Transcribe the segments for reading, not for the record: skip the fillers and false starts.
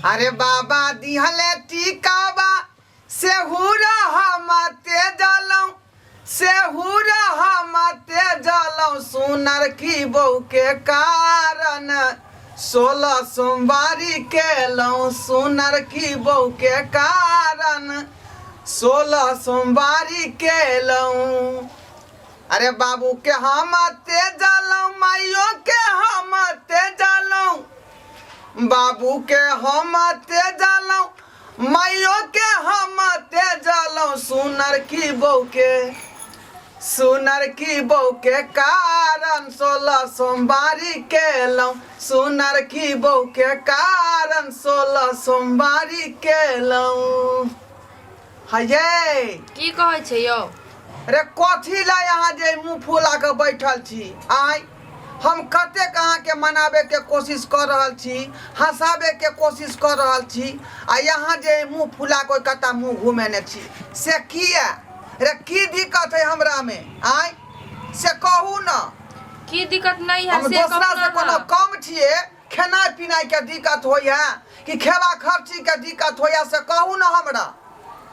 अरे बाबा दिहले टीकाबा से हुरा हम ते जलौं, से हुरा हम ते जलौं, सुनर की बहू के कारण 16 सोमवारी केलौं, सुनर की बहू के कारण 16 सोमवारी केलौं। अरे बाबू के हम ते जलौं, माइयो के हम ते जलौं, बाबू के हम ते जलौं, माइयो के हम ते जलौं, सुनर की बहू के, सुनर की बहू के कारण 16 सोमवारी केलौं, सुनर की बहू के कारण 16 सोमवारी केलौं। हये की कहै छै यौ? रे कथी ला यहाँ जे मुँह फुला के बैठल छी? आय हम कतेक अहाँके मनाबे के कोशिश कर रहल छी, हंसाबे के कोशिश कर रहल छी, आ यहाँ जे मुँह फुला के कता मुँह घुमेने छी से किया? रे की दिक्कत है हमरा में? आय से कहू न। की दिक्कत नहीं है हम से दोसरा कहू से न। कोनो कम छिए? खेनाइ पिनाइ के दिक्कत होइ है कि खेबा खर्ची के दिक्कत होइ है से कहू न हमरा।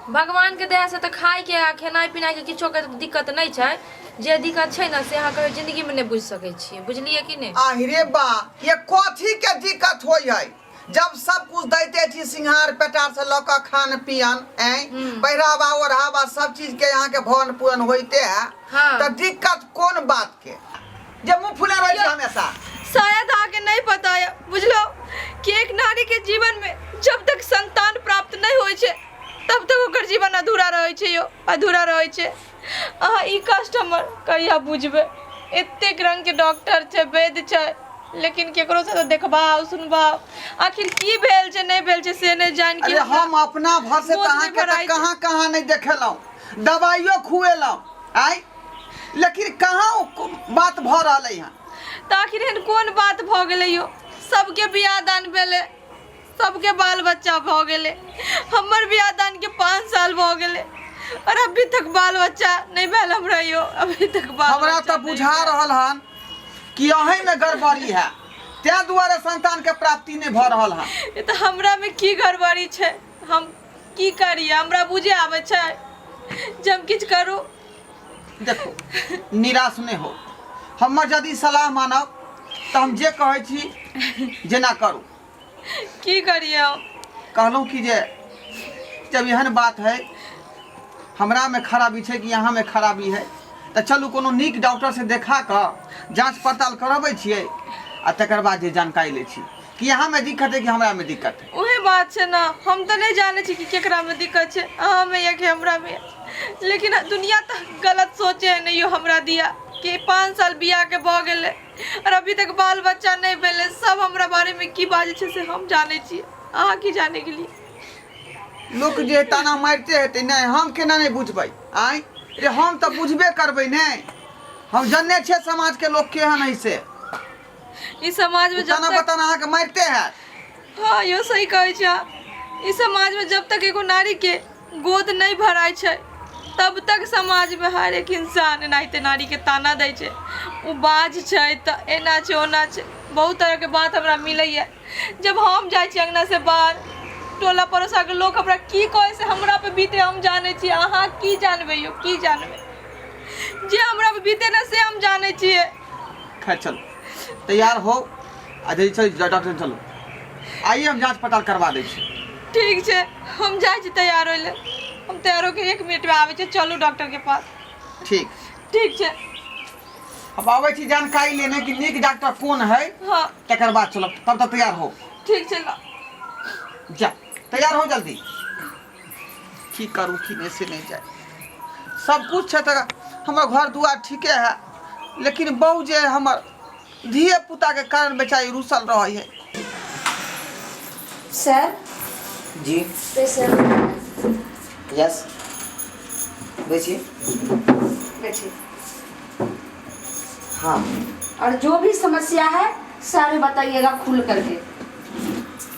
भगवान के दया से तऽ खाय के आ खेनाइ पिनाइ के किछो के दिक्कत नहि छै। जे दिक्कत छै ने से अहाँ कहियो जिंदगी में नहि बुझि सकै छियै, बुझलियै कि नहि? आहिरे बा, ये कथी के दिक्कत होइ है जब सब कुछ दैते छी, सिंगार पेटार से लऽ कऽ खान पियन, ऐं पहिरावा ओढ़ावा सब चीज के यहाँ के भरण पूरण होइते है। तऽ दिक्कत कोन बात के जे मुँह फुला रहै छै हमेशा? शायद अहाँके नहीं पता है, बुझलो कि एक नारी के जीवन में जब तक संतान प्राप्त नहीं होइ छै तब तक ओकर जीवन अधूरा रहै छै यौ, अधूरा रहै छै। अहाँ ई कष्ट हमर कहिया बुझबै? एतेक रंग के डॉक्टर छै, वैद्य छै, लेकिन केकरो से तऽ देखबाउ सुनबाउ आखिर की भेल छै नहि भेल छै से नहि जानि के अरे हम अपना भर से बोझ तऽ नहि अहाँके तऽ भराइ छै। कहाँ कहाँ नहि देखेलहुँ, दवाइयो खुएलहुँ आइ, लेकिन कहाँ ओ बात भऽ रहलै हँ? तऽ आखिर एहन कोन बात भऽ गेलै यौ? सबके बियाह दान भेलै, सबके बाल बच्चा भऽ गेलै, हमर बियाह दान के 5 साल भऽ गेलै और अभी तक बाल बच्चा नहि भेल हमरा यौ, अभी तक बाल हमरा बच्चा तऽ नहि बुझा भेल। रहल हन कि अहींमे गड़बड़ी है, ताहि दुआरे संतानके प्राप्ति नहि भऽ रहल हन। ई तऽ हमरामे की गड़बड़ी छै? हम की करियै? हमरा बुझे आबै छै जे हम किछु करू? देखो, निराश नहि हो। हमर यदि सलाह मानब तऽ हम जे कहै छी जेना करू। की करियै हम? कहलहुँ कि जे जब एहन बात है, हमरामे खराबी छै कि अहाँमे खराबी है, तऽ चलू कोनो नीक डॉक्टरसँ देखा कऽ जाँच पड़ताल करबै छियै आ तकर बाद जे जानकारी लै छी कि अहाँमे दिक्कत है कि हमरामे दिक्कत है। उहे बात छै ने, हम तऽ नहि जानै छी कि केकरामे दिक्कत छै, अहाँमे या कि हमरामे, लेकिन दुनिया तऽ गलत सोचे है ने यो हमरा दिया कि 5 साल बियाहके भऽ गेलै और अभी तक बाल बच्चा नहि भेलै। सब हमरा बारेमे की बाजै छै से हम जानै छियै, अहाँ की जाने गेलियै? लोक जे ताना मारिते हेतै नहि, हम केना नहि बुझबै? आँय रे, हम तऽ बुझबे करबै ने। हम जनने छियै समाजके लोक केहन है से। ई समाज में जब ताना तक बताना अहाँके मारिते हैत। हाँ यो सही कहै छै अहाँ। ई समाज में जब तक एगो नारी के गोद नहीं भराइ छै तब तक समाज में हर एक इंसान एनाहिते नारी के ताना दै छै, ओ बाज छै तऽ एना छै ओना छै। बहुत तरह के बात हमरा मिलैया। जब हम जाइ छी अंगना से बाहर, टोला पड़ोसा के लोग हमरा की कहै से हमरा पे बीते हम जानै छी। अहाँ की जानबै यौ, की जानबै? जे हमरा पे बीते ने से हम जानै छियै। खैर चलो, तैयार हो आ जल्दी चल डॉक्टर, चलो आइए हम जांच पड़ताल करवा दै छी। ठीक छै, हम जाइ छी तैयार होय लए। हम तैयार होके 1 मिनटमे आबै छी। चलू डॉक्टर के पास। ठीक। ठीक छै। हम आबै छी जानकारी लेने कि नीक डॉक्टर कोन है। तकर बाद चलब, तब तक तैयार हो। ठीक छै, ला। जा तैयार हो जल्दी। की करू की नहि से नहि जाय। सब कुछ छै तऽ हमर घर दुआर ठीके है, लेकिन बहु जे हमर धिये पुता के कारण बेचारी रूसल रहै है। सर। जी। पेशेंट। यस, बैठिए। बैठिए। हाँ। और जो भी समस्या है सारे बताइएगा खुल करके।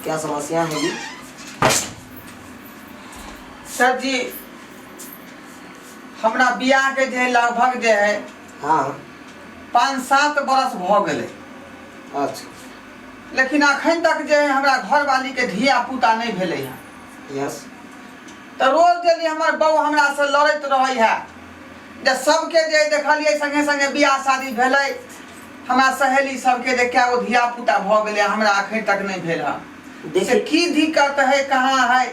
क्या समस्या है जी? सर जी, हमरा बियाह के जे लगभग जे है 5-7 बरस भऽ गेलै। लेकिन अखन तक जे हमरा घरवालीके धिया पुता नहि भेलै हँ। यस। तऽ रोज डेली हमर बहू हमरासँ लड़ैत रहै है जे सबके जे देखलियै संगे संगे बियाह शादी भेलै, हमरा सहेली सबके जे कए गो धिया पुता भऽ गेलै, हमरा अखन तक नहि भेल हँ। से देखिए की दिक्कत है, कहाँ है,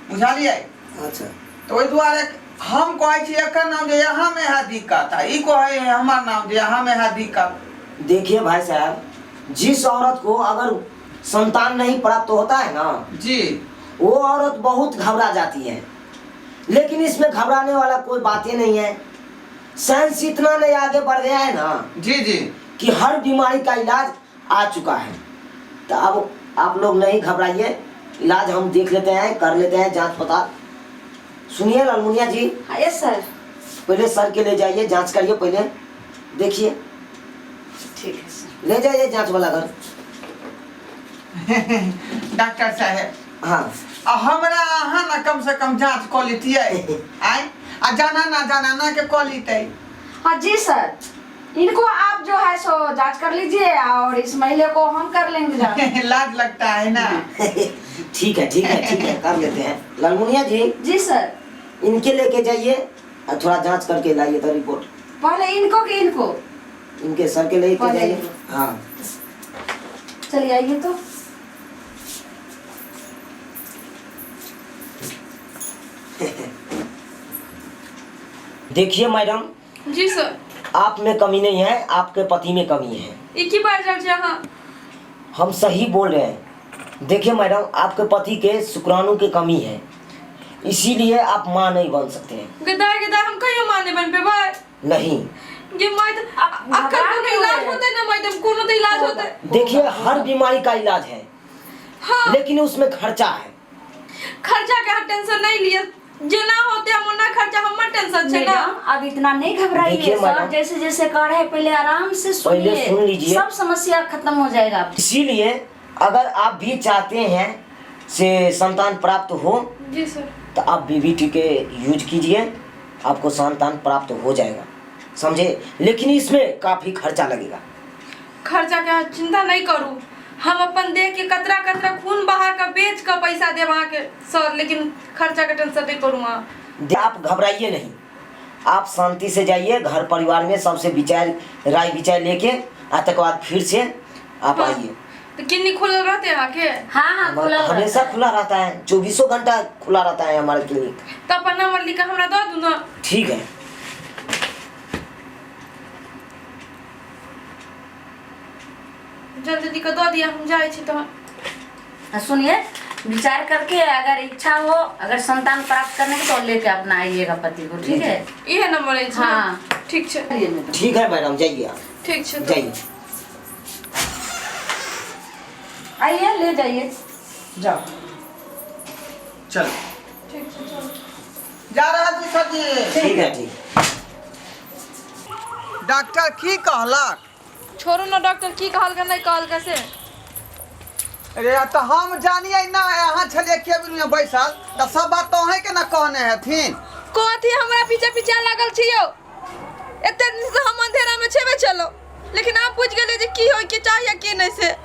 बुझलियै? अच्छा। तऽ ओहि दुआरे हम कहै छी एकर नाम जे यहाँमे है दिक्कत, आ ई कहै है हमर नाम जे यहाँमे है दिक्कत। देखिए भाई साहब, जिस औरत को अगर संतान नहीं प्राप्त होता है ना जी, वो औरत बहुत घबरा जाती है, लेकिन इसमें घबराने वाला कोई बात ही नहीं है। साइंस इतना नहीं आगे बढ़ गया है ना जी जी, कि हर बीमारी का इलाज आ चुका है। तो अब आप लोग नहीं घबराइए, इलाज हम देख लेते हैं, कर लेते हैं जांच पड़ताल। सुनिए लालमुनिया जी। हाँ, यस सर। पहले सर के ले जाइए, जांच करिए पहले, देखिए। ठीक है सर। ले जाइए जांच वाला घर। डॉक्टर साहेब। हाँ। आ हमरा अहाँ ने कम से कम जांच कऽ लितियै आँय, आ जाना ना जाना ना के कऽ लितै। हाँ जी सर, इनको आप जो है सो जांच कर लीजिए और इस महिला को हम कर लेंगे जांच। लाज लगता है ना। ठीक है ठीक है ठीक है, कर लेते हैं। लालमुनिया जी। जी सर। इनके लेके जाइए और थोड़ा जांच करके लाइए तो रिपोर्ट। पहले इनको कि इनको? इनके सर के लेके पहले जाइए। इनको। हाँ चलिए आइए तो। देखिए मैडम। जी सर। आप में कमी नहीं है, आपके पति में कमी है। ई की बाजि रहल छी अहाँ? हम सही बोल रहे हैं। देखिए मैडम, आपके पति के शुक्राणु के कमी है, इसीलिए आप माँ नहीं बन सकते हैं। गदाय गदाय, हम कहियो माँ नहीं बन पेबै? नहीं। ये माय त अक्कर कोनो इलाज होतै ना मैडम, कोनो तऽ इलाज होतै। देखिए हर बीमारी का इलाज है। हाँ। लेकिन उसमें खर्चा है। खर्चा के अहाँ टेंशन नहीं लिए, जेना होते हम ओना खर्चा, हमर टेंशन छै ना। मैडम अब इतना नहीं घबराइए, देखिए सर मैडम। जैसे जैसे कह रहे हैं पहले आराम से पहले सुनिए, सुन लीजिए। सब समस्या खत्म हो जाएगा आपकी। इसीलिए अगर आप भी चाहते हैं से संतान प्राप्त हो जी सर, तो आप बीबीटी के यूज कीजिए, आपको संतान प्राप्त हो जाएगा, समझे? लेकिन इसमें काफ़ी खर्चा लगेगा। खर्चा के अहाँ चिंता नहीं करू, हम अपन देह के कतरा कतरा खून बहा के बेच के पैसा देब अहाँके सर, लेकिन खर्चा के टेंशन नहीं करू अहाँ। आप घबराइए नहीं, आप शांति से जाइए, घर परिवार में सबसे विचार राय विचार लेके आ तक बाद फिर से आप हाँ। आइए। तऽ क्लिनिक खुलल रहतै अहाँके? हाँ हाँ, खुला रहता हमेशा है। खुला रहता है, चौबीसों घंटा खुला रहता है हमारा क्लिनिक। तऽ अपन नंबर लिख के हमरा दऽ दू ने। ठीक है। जल्दी जल्दी के दऽ दिअ, हम जाइ छी तहन। हाँ, सुनिए, विचार करके अगर इच्छा हो, अगर संतान प्राप्त करने की तो लेके अपना आइएगा पति को, ठीक है? इहे नंबर अछि ने? हाँ। ठीक छै। चलिए मैडम। ठीक है मैडम, जाइए आप। ठीक छै तऽ। जाइए। आइए ले जाइए, जाओ। चलो ठीक छै, चलू। जा रहल छी सर जी। ठीक है ठीक। डॉक्टर की कहलक? छोड़ू ने डॉक्टर की कहलकै नहि कहलकै से। अरे तऽ हम जानियै ना, अहाँ छलियै केबिन में बैसल तऽ सब बात तऽ अहींके ने कहने हेथिन। कथी हमरा पीछे पीछे लागल छी यौ? एते दिन से हम अंधेरा में छेबे चलो, लेकिन आप बुझि गेलियै जे की होय के चाही आ की नहि, से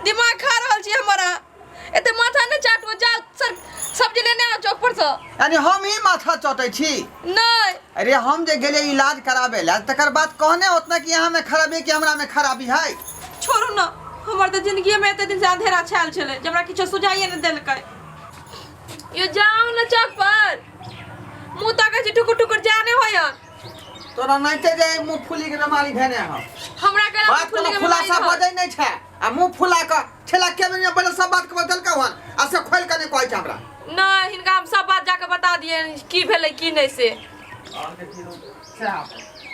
दिमाग खा रहल छी हमर अहाँ। एते माथा नहि चाटू, जाउ सर सब्जी लेने आउ चौक पर से। यानी हम ही माथा चटै छी? नहि। अरे हम जे गेलियै इलाज कराबै लए तकर बाद कहने होत ना कि अहाँ में खराबी कि हमरा में खराबी है। छोड़ू ना, हमर तऽ जिंदगी में एते दिन से अंधेरा छायल छलै जे हमरा किछो सुझाइए नहि देलकै। यो जाउ ने चौक पर, मुँह ताकै छी टुकुर टुकुर जाने होय। तोरा नहिते जे मुँह फूली के बीमारी भेने हौ। हमरा गला में बात फूली कोनो के खुलासा बीमारी हौ। बजै नहि छै आ मुँह फुला कऽ छेला केबिन में बैसल सब बात के बतलकै हन आ से खोलि कऽ नहि कहै छै हमरा। नहि, हिनका हम सब बात जाके बता दिए की भेलै की नहि से।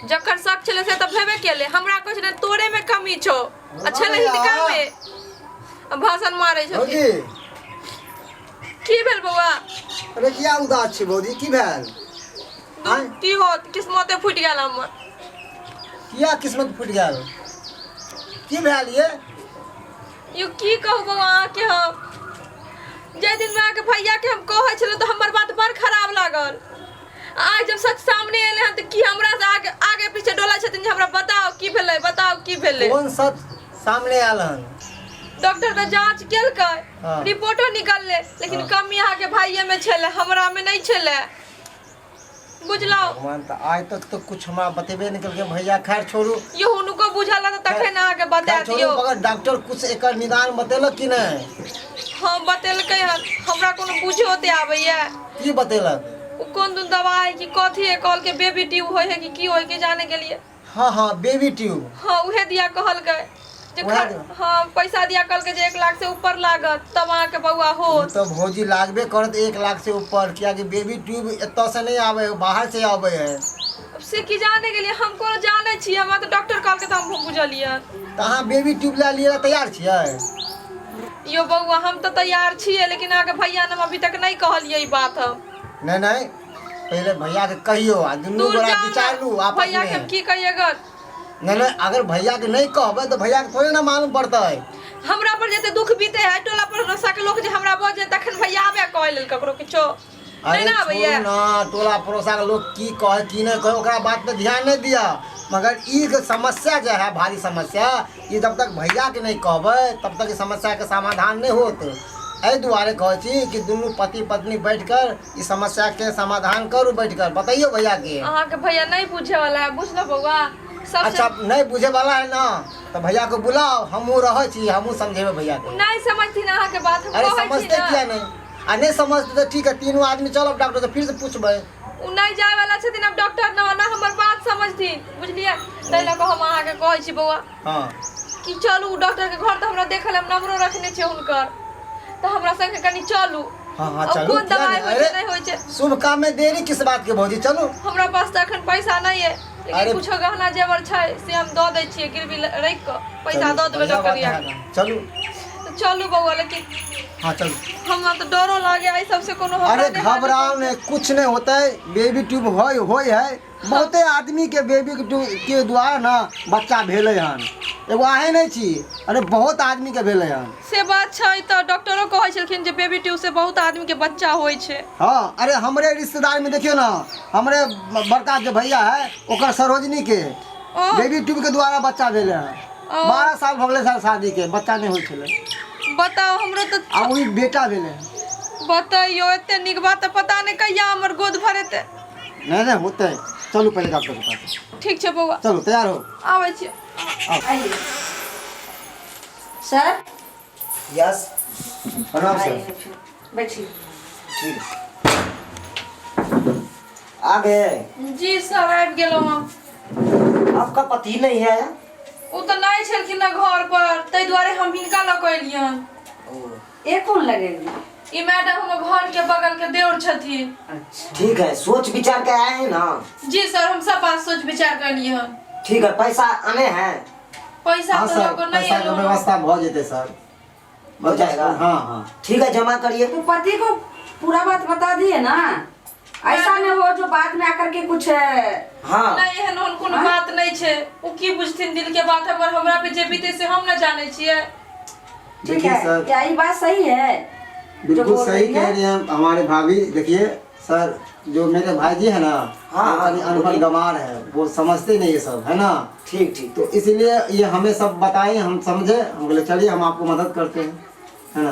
जकर शक छलै से तऽ भेबे केलै, हमरा कहै छलै तोरे में कमी छौ आ छलै हिनका में, आ भाषण मारै छथिन। भौजी। की भेल बौआ? अरे किया उदास छी भौजी, की भेल? आँय? की होत, किस्मते फूटि गेल हमर। किया किस्मत फूटि गेल, की भेल ये? यौ की कहू बौआ अहाँके, हम जाहि दिन अहाँके भैयाके हम कहै छलहुँ तऽ हमर बात बड़ खराब लागल। आइ जब सच सामने एलै हन तऽ की हमरा से आगे आगे पीछे डोलै छथिन जे हमरा बताउ की भेलै, बताउ की भेलै। कोन सच सामने आयल हन? डॉक्टर तऽ जांच केलकै, हाँ। रिपोर्टो निकललै, लेकिन हाँ। कमी अहाँके भाइये में छलै, हमरा में नहि छलै, बुझलहुँ? भगवान, तऽ आइ तक तऽ कुछ हमरा बतेबे नहि केलकै भैया। खैर छोड़ू। यो हुनको बुझल रहत तखन अहाँके बता खैर छोड़ू दियौ। मगर डॉक्टर कुछ एकर निदान बतेलक कि नहि? हाँ, बतेलकै हन। हमरा कोनो बुझे ओते आबैया? की बतेलक? ओ कोन दुन दवाइ कि कथी है, कहलकै बेबी ट्यूब होइ है कि की होइ के जाने के लिए। हाँ हाँ, बेबी ट्यूब। हाँ, उहे दिया कहलकै जे उएह दिया? हाँ, पैसा दिया कहलकै जे 1 लाख से ऊपर लागत तब अहाँके बौआ होत। तऽ भौजी लागबे करत 1 लाख से ऊपर, कियाकि बेबी ट्यूब एतऽ से नहि आबै है, बाहर से आबै है। अब से की जाने के लिए, हम कोनो जाने छियै? हमरा तऽ डॉक्टर कहलकै तऽ हम बुझलियै। तऽ अहाँ बेबी ट्यूब लए लिए तैयार छियै? यो बौआ, हम तऽ तैयार छियै, लेकिन अहाँके भैया ने हम अभी तक नहि कहलियै ई बात हम। नहि नहि, पहिले भैया के कहियौ आ दुनू दूर गोरा जाउ ने, विचार लू आपस भैया के हम में। की कहियै गन? नहि नहि, अगर भैया के नहि कहबै तऽ भैया के थोड़े ना मालूम पड़तै। हमरा पर जते दुख बीते है, टोला पड़ोसा के लोग जे हमरा बजे, तखन भैया आबे कहै लेल ककरो किछो अरे नहि ने आबैया। छोड़ू ना, टोला पड़ोसा के लोग की कहे की नहीं कहे, ओकरा बात पे ध्यान नहीं दिया। मगर ई के समस्या जो है, भारी समस्या, ई जब तक भैया के नहीं कहबै तब तक ई समस्या के समाधान नहीं होत। एहि दुआरे कहै छी कि दुनू पति पत्नी बैठ कर ई समस्या के समाधान करू, बैठ कर बतैयौ भैया के। अहाँके भैया नहीं बुझे वाला है, बुझलो बौआ? सबसे अच्छा, नहीं बुझे वाला है ना, तो भैया को बुलाओ, हमहूँ रहै छी, हमहूँ समझेबै भैया के। नहीं समझथिन अहाँके बात, हम अरे कहै छी समझते ना। किया नहीं? आ नहीं समझते तऽ ठीक है, तीनों आदमी चलब डॉक्टर से, फिर से पूछबै। उ नहीं जाए वाला छथिन अब डॉक्टर न, ना हमर बात समझथिन, बुझलियै? ताहि लऽ कऽ हम अहाँके कहै छी बौआ कि चलू डॉक्टर के घर, तऽ हमरा देखल, हम नंबरो रखने छियै हुनकर, तऽ हमरा संगे कनि चलू। हाँ हाँ अब चलू। कोन किया दवाइ नहीं? होइ छै अरे नहि होइ छै। शुभ काम में देरी किस बात के भौजी, चलू। हमरा पास तऽ एखन पैसा नहि है, लेकिन अरे- कुछो गहना जेवर छै से हम दऽ दै छियै, गिरवी राखि कऽ पैसा चलू, दऽ देबै बढ़िया डॉक्टर बात यहाँ। है ना। चलू। तऽ चलू बौआ, लेकिन हाँ, चलू। हमरा तऽ डरो लागे एहि सबसे कोनो हमरा अरे नहि हानि घबराओ नहीं, कुछ नहीं होता है। बेबी ट्यूब होय होय है, बहुते आदमी के बेबी ट्यूब के द्वारा ना बच्चा भेलै हन। एगो अहें नहीं छी, अरे बहुत आदमी के भेलै हन। से बात छै तऽ डॉक्टरो कहै छलखिन जे बेबी ट्यूब से बहुत आदमी के बच्चा होइ छै। हाँ, अरे हमरे रिश्तेदार में देखियो ना, हमरे बड़का जो भैया है ओकर सरोजनी के ओ बेबी ट्यूब के द्वारा बच्चा भेलै हन। ओ। 12 साल भऽ गेलै सर शादी के, बच्चा नहीं होइ छलै। बताउ, हमरो तऽ आ वही बेटा भेलै हन। बतैयो, एते नीक बात तऽ पता नहि कहिया हमर गोद भरेतै। नहीं नहीं, होते है, चलू पहले डॉक्टर के पास। ठीक छै बौआ। चलो, तैयार हो। आबै छी। आइए सर। यस। प्रणाम सर। आइए, बैठिए। ठीक आ गए? जी सर, आबि गेलहुँ हम। आपका पति नहीं है आया? ओ तऽ नहि छलखिन ने घर पर, ताहि दुआरे हम हिनका लऽ कऽ एलियन। ओ। ये कौन लगेगी? ई मैडम हमर घर के बगल के देवर छथिन। अच्छा। ठीक है, सोच विचार के आए हैं ना? जी सर, हम सब बात सोच विचार कर हन। ठीक है, पैसा आने हैं? पैसा हाँ तऽ लऽ सर, कऽ नहि पैसा के एलहुँ हन। व्यवस्था भऽ जेतै सर। हो जाएगा? हाँ हाँ। ठीक है, जमा करिए। तो पति को पूरा बात बता दिए ना, ऐसा नहीं हो जो बाद में आकर के कुछ हाँ। नहि, एहन ओहन कोनो बात नहि छै। ओ की बुझथिन दिल के बात हमर? हमरा पे जे बीते से हम न जानै छियै। ठीक देखिए है। सर। क्या ये बात सही है जो बिल्कुल बोल सही रही कह है? रही हैं हमारे भाभी। देखिए सर, जो मेरे भाई जी है ना, हाँ, वो कहीं अनपढ़ बोलिए। गंवार है, वो समझते नहीं ये सब है ना। ठीक ठीक। तो इसीलिए ये हमें सब बताए, हम समझे, हम बोले चलिए हम आपको मदद करते हैं, है ना?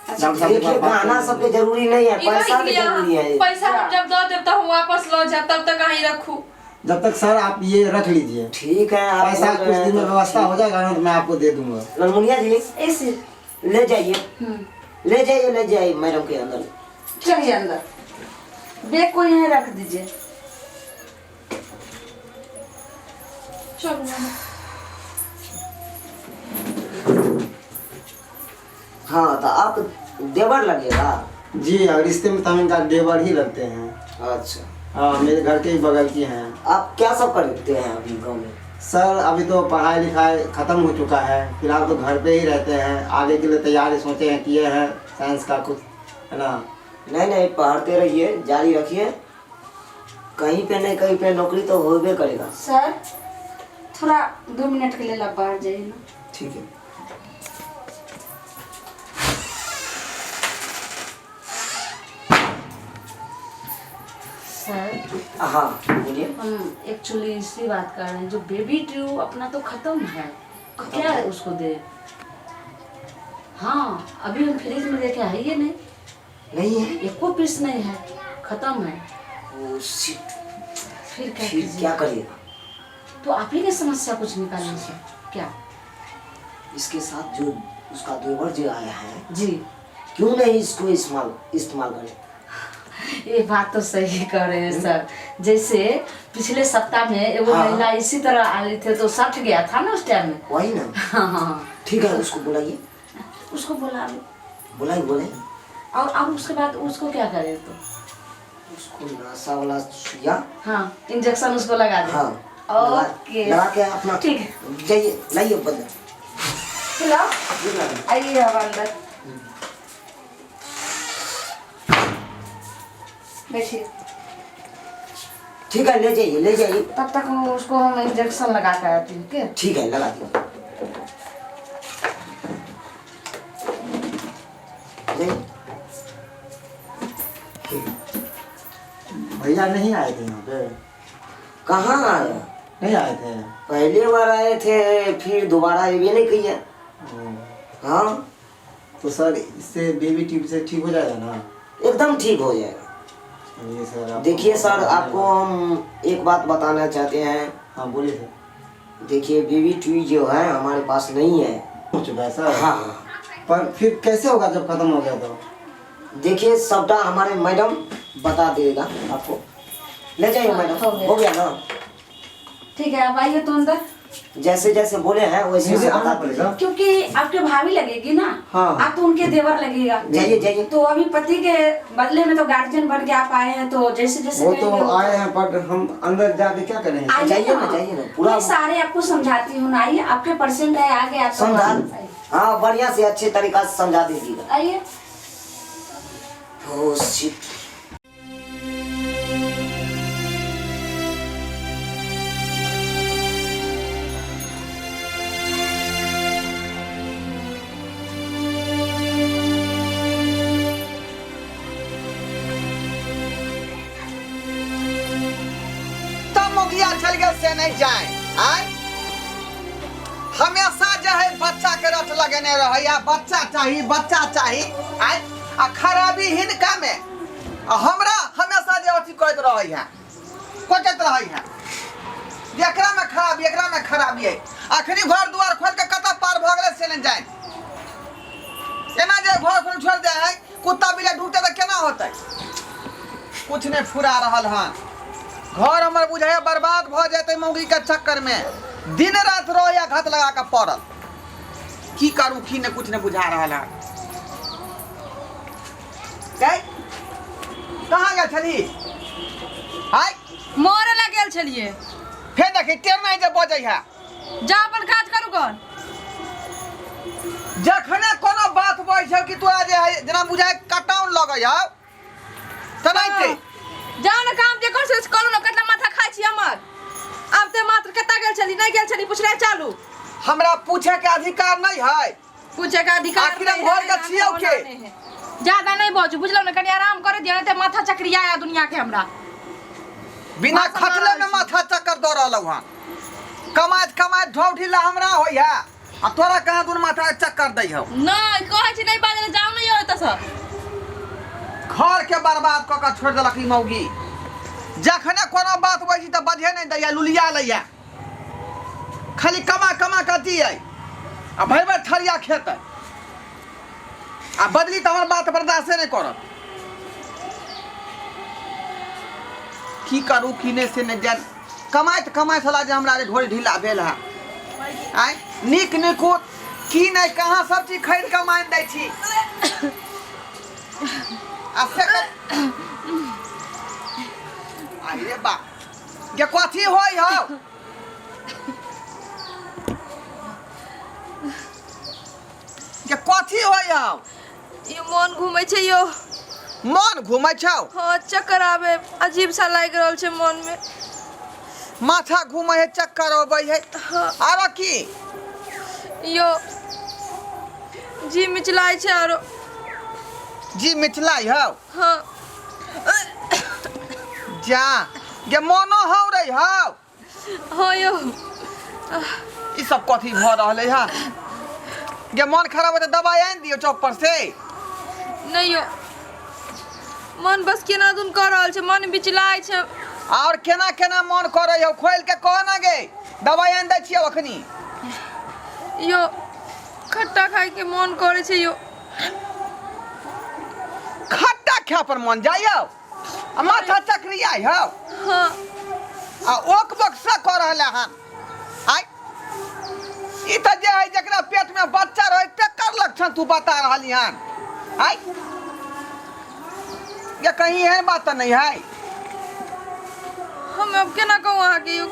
डॉक्टर साहब के देखिए, पास बात गहना कर सबके जरूरी नहीं है, ई पैसा रख भी लिअ जरूरी अहाँ। है। पैसा हम जब दऽ देब तऽ हम वापस लऽ जायब, तब तक अहीं रखू। जब तक सर आप ये रख लीजिए। ठीक है, आप पैसा बोल कुछ रहे हैं दिन में तो व्यवस्था ठीक। हो जाएगा ना, तो मैं आपको दे दूंगा। ललमुनिया जी। इस ले जाइए, ले जाइए, ले जाइए मैडम के अंदर। चलिए अंदर, बैग को यहीं रख दीजिए। चलू अहाँ। हाँ, तो आप देवर लगेगा? जी, और रिश्ते में तो हम इनका देवर ही लगते हैं। अच्छा। हाँ, मेरे घर के ही बगल की हैं। आप क्या सब करते हैं अभी गांव में? सर, अभी तो पढ़ाई लिखाई खत्म हो चुका है, फिलहाल तो घर पे ही रहते हैं। आगे के लिए तैयारी सोचे हैं, किए हैं साइंस का कुछ, है ना? नहीं नहीं, पढ़ते रहिए, जारी रखिए, कहीं पे नहीं कहीं पे नौकरी तो होबे करेगा। सर, थोड़ा 2 मिनट के लिए आप बाहर जाइए ना। ठीक है। सर। हाँ, बोलिए। हम एक्चुअली इसी बात कर रहे हैं, जो बेबी ट्यूब अपना तो खत्म है। खत्म क्या है। उसको दे? हाँ, अभी हम फ्रिज में देखे है ये नहीं। नहीं है। एको पीस नहीं है, खत्म है। Oh shit. फिर क्या फिर कीजिए? क्या करिएगा? तो आप ही ने समस्या कुछ निकालनी है क्या? इसके साथ जो उसका देवर जो आया है, जी, क्यों नहीं इसको इस्तेमाल इस्तेमाल करें? ये बात तो सही कह रहे हैं सर। जैसे पिछले सप्ताह में एगो हाँ। महिला इसी तरह आई थे तो सट गया था ना उस टाइम में। वही ना। हाँ हाँ। ठीक है, उसको बुलाइए। उसको बुला लो। बुलाइए बुलाइए। और अब उसके बाद उसको क्या करें तो? उसको नासा वाला सुइया। हाँ, इंजेक्शन उसको लगा दे। हाँ, लगा, ओके, लगा के अपना। ठीक है। जाइए, लाइए बदला। बुलाओ, आइए अब अंदर बैठिए। ठीक है, ले जाइए ले जाइए। तब तक हम उसको हम इंजेक्शन लगा कर आते हैं, ठीक है? ठीक है, लगा दीजिए। जाइए। ठीक है। भैया नहीं आए थे यहाँ पे? कहाँ आया? नहीं आए थे। पहले बार आए थे, फिर दोबारा ये भी नहीं किया। हाँ। तो सर, इससे बेबी ट्यूब से ठीक हो जाएगा ना? एकदम ठीक हो जाएगा। ये सर आपको देखिए सर, बहुत आपको हम एक बात बताना चाहते हैं। हाँ बोलिए सर। देखिए, बेबी ट्यूब जो है हमारे पास नहीं है। हो चुका है सर? हाँ। पर फिर कैसे होगा जब खत्म हो गया तो? देखिए, सबटा हमारे मैडम बता देगा आपको। ले जाइए हाँ, मैडम। हो गया। हो गया ना? ठीक है, आप आइए तो अंदर। जैसे जैसे बोले हैं वैसे मुझे वैसे आना बता पड़ेगा। दीजिए। क्योंकि आपके भाभी लगेगी ना। हाँ। आप तो उनके देवर लगेगा। जाइए जाइए। तो अभी पति के बदले में तो गार्जियन बन के आप आए हैं, तो जैसे जैसे वो तो कहेंगे वो- आए हैं, पर हम अंदर जाके क्या करेंगे? आइए जाइए ना, जाइए ना, पूरा- मैं सारे आपको समझाती हूँ ना, आइए। आपके परसेंट है आगे आप समझा, हाँ, बढ़िया से अच्छे तरीका से समझा दीजिएगा। आइए। Oh shit. तब मोगिया चल गेल से नहीं जाए। आय हमेशा जे है बच्चा के रट लगेने रहै आ बच्चा चाही बच्चा चाही। आय आ खराबी हिनका में आ हमरा हमेशा जे अथी करैत रहै है, कोटैत रहै है जे एकरा में खराबी, एकरा में खराबी है। अखनी घर दुआर खोल के कतऽ पार भऽ गेलै से नहि जाए। एना जे घर खोल छोड़ि दे है, कुत्ता बिल्ली ढुकतै तऽ केना होतै? कुछ नहि फुरा रहल हन। घर हमर बुझाइया बर्बाद भऽ जेतै मौगी के चक्कर में। दिन रात रह या घात लगा के पड़ल, की करू की नहि, कुछ नहि बुझा रहल है। गै, कहाँ गेल छली? हाय। मरे ला गेल छलिए। फेर देखी टेर नहीं जे बजै है। जा अपन काज करू कौन। जखने कोनो बात बजै छौ कि तोरा जे है जेना बुझाइ कटाउन लगै हौ तेनाहिते। जाओ ना काम जे कर से करू ना, कतना माथा खाइ छी हमर। आब ते मात्र कता गेल छली, नहीं गेल छली पुछनाइ चालू। हमरा पूछे के अधिकार नहीं है। पूछे के अधिकार आखिर हम नहीं घर है, के छियौ ना के? नहीं है। ज्यादा नहीं बजू बुझलौ ना, कनी आराम करे दियो, नहीं ते माथा चक्रिया आया दुनिया के हमरा। बिना माथा खटले मारल में छी। माथा चक्कर दऽ रहलौ हँ। कमाइत कमाइत ढौढी ला हमरा होइ है आ तोरा कहाँ दुन माथा चक्कर दै हौ। नहीं कहै छी नहीं बाजले, जाओ नहीं हो एतऽ से। घर के बर्बाद कऽ के छोड़ि देलक ई मौगी। जखने कोनो बात होइ छै तऽ बजहे नहि दैया, लुलिया लैया, खाली कमा कमा कऽ दियै आ भरि भरि थरिया खेतै आ बदली तऽ हमर बात बर्दाश्ते नहि करत। की करू की नहि से नहि जान। कमाइत कमाइत छला जे हमरा ढोल ढीला भेल है। आँय नीक निकुत की नहि कहाँ सब चीज खरीद कऽ मानि दै छी आ से अरे बा जे कथी होइ हौ जे कथी होइ हौ? ई मन घूमै छै यो। मन घूमै छौ? हाँ, चक्कर आबे अजीब सा लागि रहल छै मन में। माथा घूमै है, चक्कर अबै है। हाँ। आरो की? यो जी मिचलाइ छै आरो। जी मिचलाइ हौ? हाँ। जा गे मनो हौ रे हौ। हाँ यो। ई सब कथी भऽ रहलै हँ गे? मन खराब है तऽ दबाइ आनि दियौ चौक पर से। नहि यौ, मन बस केना दुन कऽ रहल छै, मन बिचलाइ छै। आओर केना केना मन करै हौ, खोलि के कह ना गे, दबाइ आनि दै छियौ अखनी। यौ, खट्टा खायके मन करै छै यौ। खट्टा खाय पर मन जाइ हौ आ माथा चकरियाइ हौ? हाँ। आ ओक बक्सा कऽ रहल हन आइ। ई तऽ जे है जकरा पेट में बच्चा रहे तकर लक्षण तू बता रहली हन आइ। ये कहीं एहन बात तऽ नहीं है? हम अब केना कहूँ अहाँके यौ?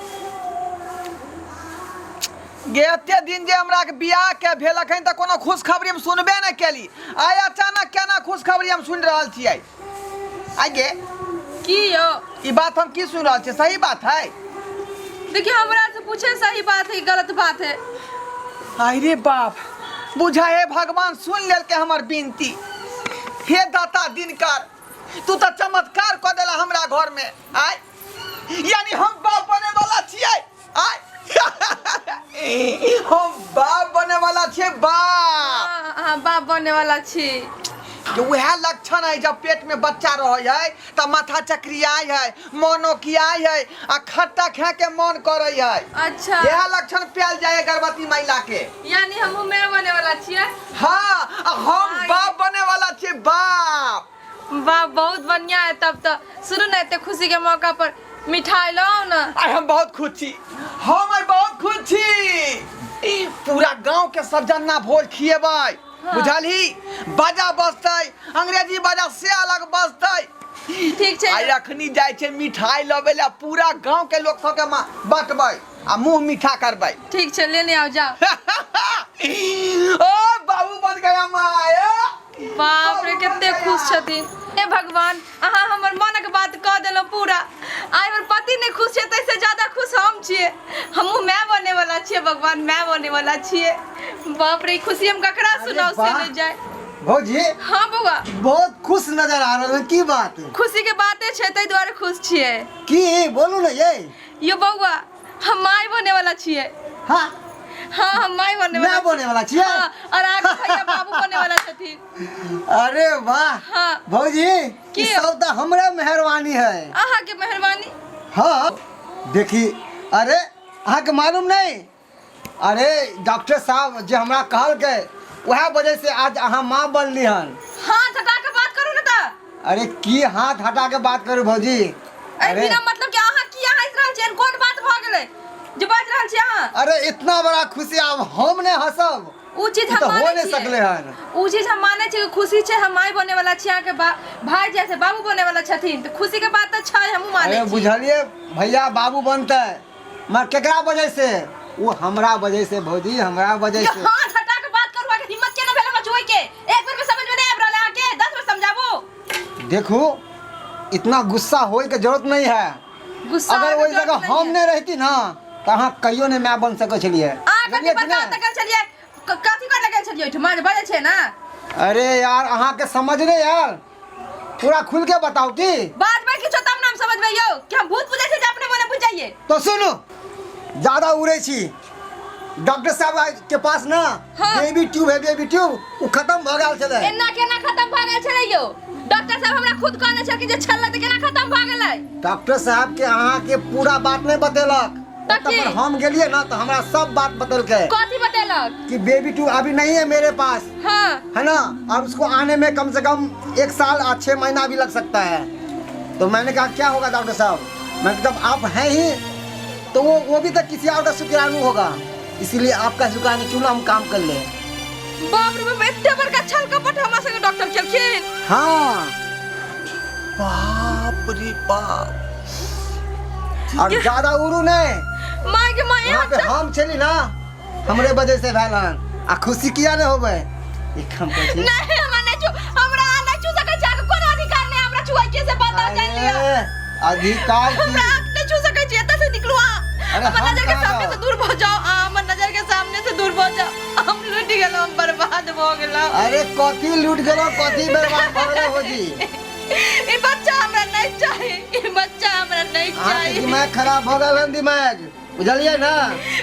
गे, एते दिन जे हमरा के बियाह के भेल अखन तऽ कोनो खुशखबरी हम सुनबे नहि केली, आइ अचानक केना खुशखबरी हम सुनि रहल छियै आइ गे? की यौ? ई बात हम की सुनि रहल छियै, सही बात है? देखियौ, हमरा से पूछे सही बात है कि गलत बात है? अरे बाप, बुझा हे भगवान सुन लेलकै हमर विनती। हे दाता दिनकर, तू तऽ चमत्कार कऽ देला हमरा घर में आय। यानी हम बाप बने वाला छियै आय, हम बाप बने वाला छियै बाप। हाँ हाँ, बाप बने वाला छी। जे उएह लक्षण है, जब पेट में बच्चा रहे है तऽ माथा चक्रियाइ है, मन ओकियाइ है आ खट्टा खाए के मन करे है। अच्छा। इएह लक्षण पायल जाय है गर्भवती महिला के। यानी हमहूँ माय बने वाला छियै? हाँ, आ हम बाप बने वाला छियै बाप। वाह, बहुत बढ़िया है तब तऽ। सुनू ने, एते खुशी के मौका पर मिठाई लाओ ने। आइ हम बहुत खुश छी, हम आइ बहुत खुश छी। पूरा गांव के सब जना भोज खिएबै। बुझलही? बाजा बजतै, अंग्रेजी बाजा से अलग बजतै। ठीक छै। आइ अखनी जाइ छै मिठाई लबै लए, पूरा गांव के लोक सबके बाँटबै आ मुंह मीठा करबै। ठीक छै, लेने आओ, जाओ। ओ बाबू बन गया माय। बाप रे, कते खुश छथिन। हे भगवान, अहाँ हमर मनक बात कऽ देलहुँ पूरा। आइ हमर पति नहि खुश छै, ताहिसँ ज्यादा खुश हम छियै। हमहूँ माय बने वाला छियै भगवान, माय बने वाला छियै। बाप रे, ई खुशी हम ककरा अरे सुनाउ से वाह। नहि जाय। भौजी। हाँ बौआ। बहुत खुश नजर आ रहल हैं, की बात? खुशी के बाते छै, ताहि दुआरे खुश छियै। की बोलू ने ये। यो बौआ, हम माय बने वाला छियै। हाँ? हाँ, हम माय बने वाला माय बने वाला छियै? हाँ, और अहाँके भैया बाबू बने वाला छथिन। अरे वाह। हाँ। भौजी, की? ई सब तऽ हमरे मेहरबानी है। अहाँके मेहरबानी? हाँ, देखी, अरे अहाँके मालूम नहीं, अरे डॉक्टर साहब जे हमरा कहलकै वएह वजह से आज अहाँ माँ बनली हन। हाथ हटा के बात करू ने तऽ। अरे की हाथ हटा के बात करू भौजी? अरे अरे बिना मतलब के अहाँ की हँसि रहल छियै? एहन कोन बात भऽ गेलै जे बाजि रहल छी अहाँ? अरे इतना बड़ा खुशी, आब हम नहीं हंसब? उ चीज ई हम तऽ हो मानै नहीं छियै। सकले हन। उ चीज हम मानै छियै कि खुशी छै, हम माय बने वाला छी, अहाँके भाई जे छै बाबू बने वाला छथिन, तऽ खुशी के बात तऽ छै, हमहूँ मानै अरे छी। बुझलिए, भैया बाबू बनतै, मगर केकरा वजह से? वो हमरा वजह से भौजी, हमरा वजह यो से। हाथ हटा के बात करू, अहाँके हिम्मत केना भेल हमरा छुए के? एक बेर में समझ में नहीं आबि रहल अहाँके, 10 बेर समझाबू? देखू, इतना गुस्सा होए के जरूरत नहीं है। गुस्सा अगर आबे के ओहि जरूरत जगह नहीं हम है। नहीं रहती ना तऽ अहाँ कहियो नहीं माय बन सकै छलियै। अहाँ कथी बुझलियै कि बताउ नहि? तऽ गेल छलियै, कथी करे गेल छलियै ओहिठमा जे बजै छै ना? अरे यार, अहाँके समझ नहीं यार, पूरा खुल के बताओ की। बाजबै किछो तब ने हम समझबै यौ, कि हम भूत बुझै छियै जे अपने मने बुझि जाइए? तो सुनू, ज्यादा उड़े छी। डॉक्टर साहब के पास ना बेबी ट्यूब है, बेबी ट्यूब उ खत्म भ गेल छलै। एना केना खत्म भऽ गेल छलै यौ? डॉक्टर साहब हमरा खुद कहने छलखिन जे छलै, तऽ केना खत्म भऽ गेलै? डॉक्टर साहब के अहाँ के पूरा बात नहीं बतेलक। तऽ ओतऽ की? पर हम गेलिए ना तो हमरा सब बात बतेलकै। कथी बतेलक? कि बेबी ट्यूब अभी नहीं है मेरे पास। है ना, और उसको आने में कम से कम 1 साल और 6 महीना भी लग सकता है। तो मैंने कहा क्या होगा डॉक्टर साहब? मैंने जब आप हैं ही तो वो भी तो किसी और का शुक्राणु होगा, इसीलिए आपका शुक्राणु क्यों ना हम काम कर ले। बाप रे बाप, एते बड़का छल कपट हमरा संगे डॉक्टर केलखिन? हाँ। बाप रे बाप। और ज्यादा उड़ू नहीं। माय के माय। वहाँ पे हम चली ना, हमरे वजह से भेल हन, आ खुशी किया नहीं होबे? एक हम कहै छी। नहीं, हमरा नहीं छू, हमरा नहीं छू सकै छै, अहाँके कोनो अधिकार नहीं हमरा छुआइ के, से बात जान लिअ। अरे, अधिकार की? हमरा आँख नहीं छू सकै छी, एतऽ से निकलू अहाँ। अरे हमर हम नजर के कहाँ सामने जाउ? से दूर भऽ जाओ अहाँ, हमर नजर के सामने से दूर भऽ जाओ। हम लूटि गेलहुँ, हम बर्बाद भऽ गेलहुँ। अरे कथी लूट गेलो, कथी बर्बाद भऽ गेलो भौजी? ई बच्चा हमरा नहीं चाही, ई बच्चा हमरा नहीं अहाँके चाही। दिमाग खराब भऽ गेल हन, दिमाग। बुझलियै ना?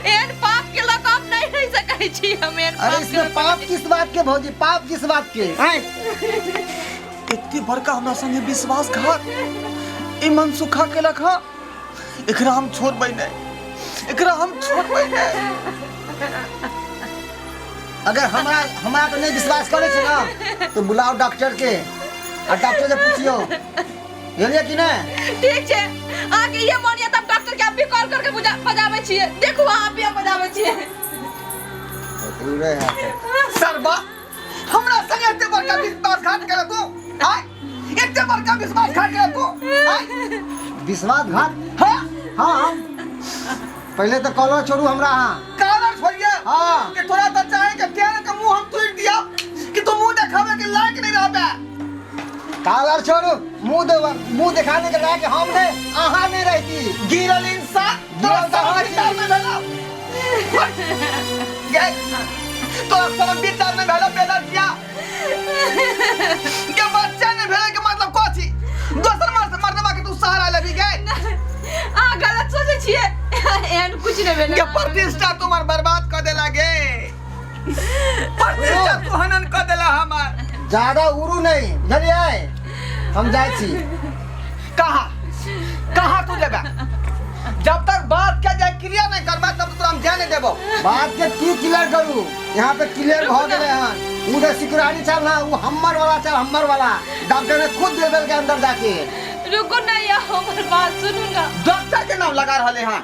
एहन पाप के लऽ कऽ हम नहि रहि सकै छी, हम एहन अरे पाप के इसमें लऽ कऽ पाप किस बात के भौजी, पाप किस बात के? आँय? एते बड़का हमरा संगे विश्वासघात ई मनसुखा केलक हँ, एकरा हम छोड़बै नहि, एकरा हम छोड़बै नहि। अगर हमरा हमरा पर नहीं विश्वास करे छे ना तो बुलाओ डॉक्टर के आ डॉक्टर से पूछियो, बुझलियै कि नहीं? ठीक छै, अहाँके इहे मन यऽ तब डॉक्टर के अभी कॉल करके बुझा बजाबै छियै। देखू, अहाँ अभी हम बजाबै छियै। दूरे है। सरबा, हमरा संगे एते बड़का विश्वासघात केलक तू? आय, एते बड़का विश्वासघात केलक तू? आय? विश्वासघात? हाँ। हाँ, पहले तो कॉलर छोड़ू हमरा। हाँ। कॉलर छोड़िए? हाँ। कि तोरा तो चाहे कि तेरे के मुंह हम तोड़ दिया कि तू मुंह देखावे के लायक नहीं रहबे। कॉलर छोड़ू, मुंह दे, मुंह दिखाने के लायक हम नहीं, अहाँ नहीं रहती। गिरल इंसान तोरा गिरल तऽ शरम अहाँ विचार छी। नहीं भेलो गे, तोरा शरम विचार नहीं भेलो बेलजिया के? बच्चा नहीं भेले के मतलब कथी? दोसर मर्द मर्दवा के तू सहारा लेबी गे? अहाँ गलत सोचै छियै, एहन कुछ नहि भेलै। के प्रतिष्ठा तुम्हार बर्बाद कर देला गे, प्रतिष्ठा तू हनन कर देला हमार। ज्यादा उड़ू नहीं, बुझलियै? हम जाइ छी। कहाँ कहाँ तू जेबे? जब तक बात के जाए क्लियर नहीं करबा तब तोरा हम जाए नहीं देबो। बात के की क्लियर करू? यहाँ पे क्लियर भ गेलै हन। उ जे सिकुरानी छल ना, उ हमर वाला छल, हमर वाला। डॉक्टर ने खुद दे देलकै अंदर जाके। रुकू ना यौ, हमर बात सुनू ना। डॉक्टर के नाम लगा रहले हन।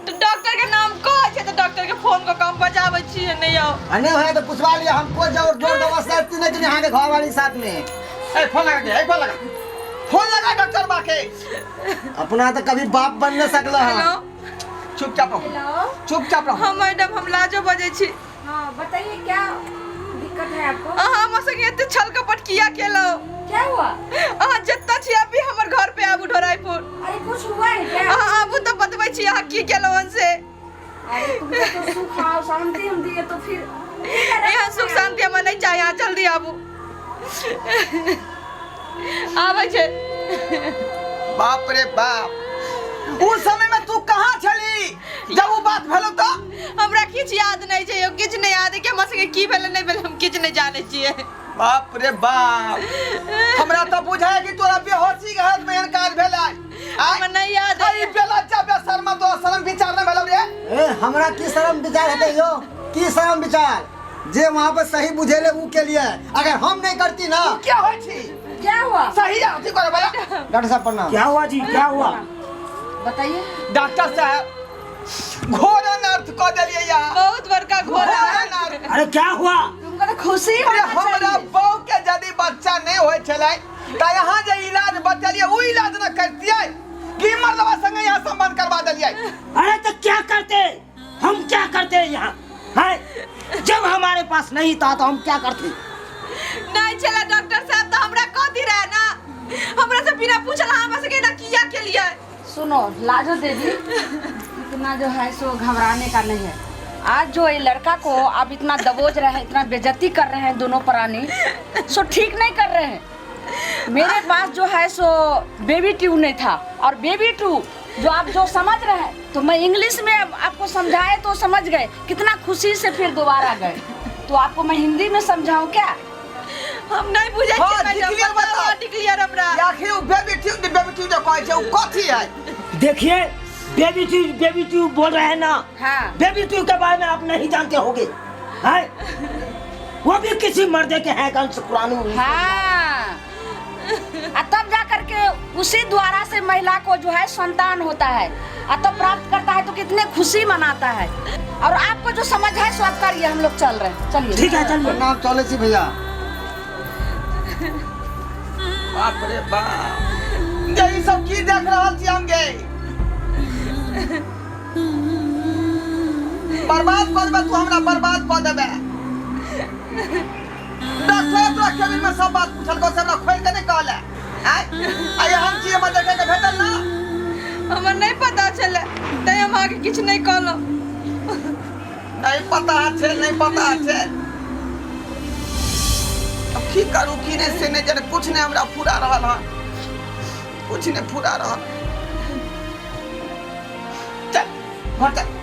तऽ डॉक्टर के नाम कहै छै तऽ डॉक्टर के फोन कऽ कऽ हम बजाबै छियै। नहि यौ। आ नहीं है तो पूछवा लिया, हम कोई जोर जोर जबरदस्ती नहीं कि यहाँ के घर वाली साथ में। ए, फोन लगा के, ए, फोन लगा, फोन लगा डॉक्टर बा के। अपना तो कभी बाप बन नहीं सकला है। हेलो। चुपचाप रहो। हेलो। चुपचाप रहो। हाँ मैडम, हम लाजो बजै छी। हाँ, बताइए, क्या दिक्कत है आपको? अहाँ हमर संगे एते छल कपट किया केलहुँ? क्या हुआ? अहाँ जतऽ छी अभी हमर घर पे आबू, ढोराईपुर। अरे, कुछ हुआ है क्या? अहाँ आबू तऽ बतबै छी अहाँ की केलहुँ हन से। अरे, तुमको तो सुख और शांति हम दिए तो फिर ठीक है। यहाँ सुख शांति हमरा नहि चाही, अहाँ जल्दी आबू। आबै छै। बाप रे बाप, उस समय में तू कहाँ छली जब वो बात भेलो तो? हमरा किछु याद नहि छै यौ, किछु नहि याद है कि हमर संगे की भेलै नहि भेलै, हम किछु नहि जानै छियै। बाप रे बाप, हमरा तो बुझाय कि तोरा बेहोशी के हालत में एहन काज भेलै। हमरा नहि याद है। अरे बेलज्जा बेशर्मा, तोरा शर्म विचार नहि भेलौ रे? ए, हमरा की शर्म विचार हेतै यौ, की शर्म विचार? जे वहाँ पर सही बुझेले उ के लिए, अगर हम नहीं करती ना। क्या होइ छी? क्या हुआ? सही अथी करे वाला। डॉक्टर साहब, प्रणाम। क्या हुआ जी, क्या हुआ? बताइए। डॉक्टर साहब, घोर अनर्थ कऽ देलियै यहाँ। बहुत बड़का घोर घोर अनर्थ। अरे, क्या हुआ? तुमको तो खुशी अरे होना हमरा चाहिए। बहू के यदि बच्चा नहीं होइ छलै तऽ यहाँ जे इलाज बतेलियै ओ इलाज न करतियै कि मर्दवा संगे यहाँ संबंध करवा देलियै? अरे, तो क्या करते हम, क्या करते यहाँ है? जब हमारे पास नहीं था तो हम क्या करते? नहि छलै डॉक्टर साहब तऽ हमरा कथी रहे ना, हमरा से बिना पूछल हमरा से एना किया केलियै? सुनो लाजो देवी, इतना जो है सो घबराने का नहीं है। आज जो ये लड़का को आप इतना दबोच रहे हैं, इतना बेइज्जती कर रहे हैं दोनों प्राणी, सो ठीक नहीं कर रहे हैं। मेरे पास जो है सो बेबी ट्यूब नहीं था और बेबी ट्यूब जो आप जो समझ रहे हैं, तो मैं इंग्लिश में अब आपको समझाए तो समझ गए, कितना खुशी से फिर दोबारा गए, तो आपको मैं हिंदी में समझाऊं क्या? हम नहीं बुझै हाँ, छियै मैडम। डिक्लेयर बताओ। डिक्लेयर हमरा। आखिर ओ बेबी ट्यूब जे कहै छै ओ कथी है? देखिए, बेबी ट्यूब, बेबी ट्यूब बोल रहे हैं ना? हाँ। बेबी ट्यूब के बारे में आप नहीं जानते होंगे हैं? वो भी किसी मर्दे के हैं कौन से पुरानी। हाँ, आ तब जा करके उसी द्वारा से महिला को जो है संतान होता है आ तब प्राप्त करता है तो कितने खुशी मनाता है। और आपको जो समझ है सो आप करिए, हम लोग चल रहे हैं, चलिए। ठीक है, चलिए। प्रणाम, चले छी भैया। बाप रे बाप, ये ई सब की देख रहल छी हम गे? बर्बाद कऽ देबे तू हमरा, बर्बाद कऽ देबे। डॉक्टर तोरा केबिन में सब बात पूछलको से हमरा खोलि के नहि कहले? आय आय, हम चीज हमरा देखे के भेटल ना। हमरा नहि पता छलै तैं हम अहाँके किछु नहि कहलहुँ। नहीं पता छै, नहीं पता छै। अब की करू की नहीं से नहीं जाने, कुछ नहीं हमरा फुरा रहल हन, कुछ नहीं फुरा रहल। चल। भोट।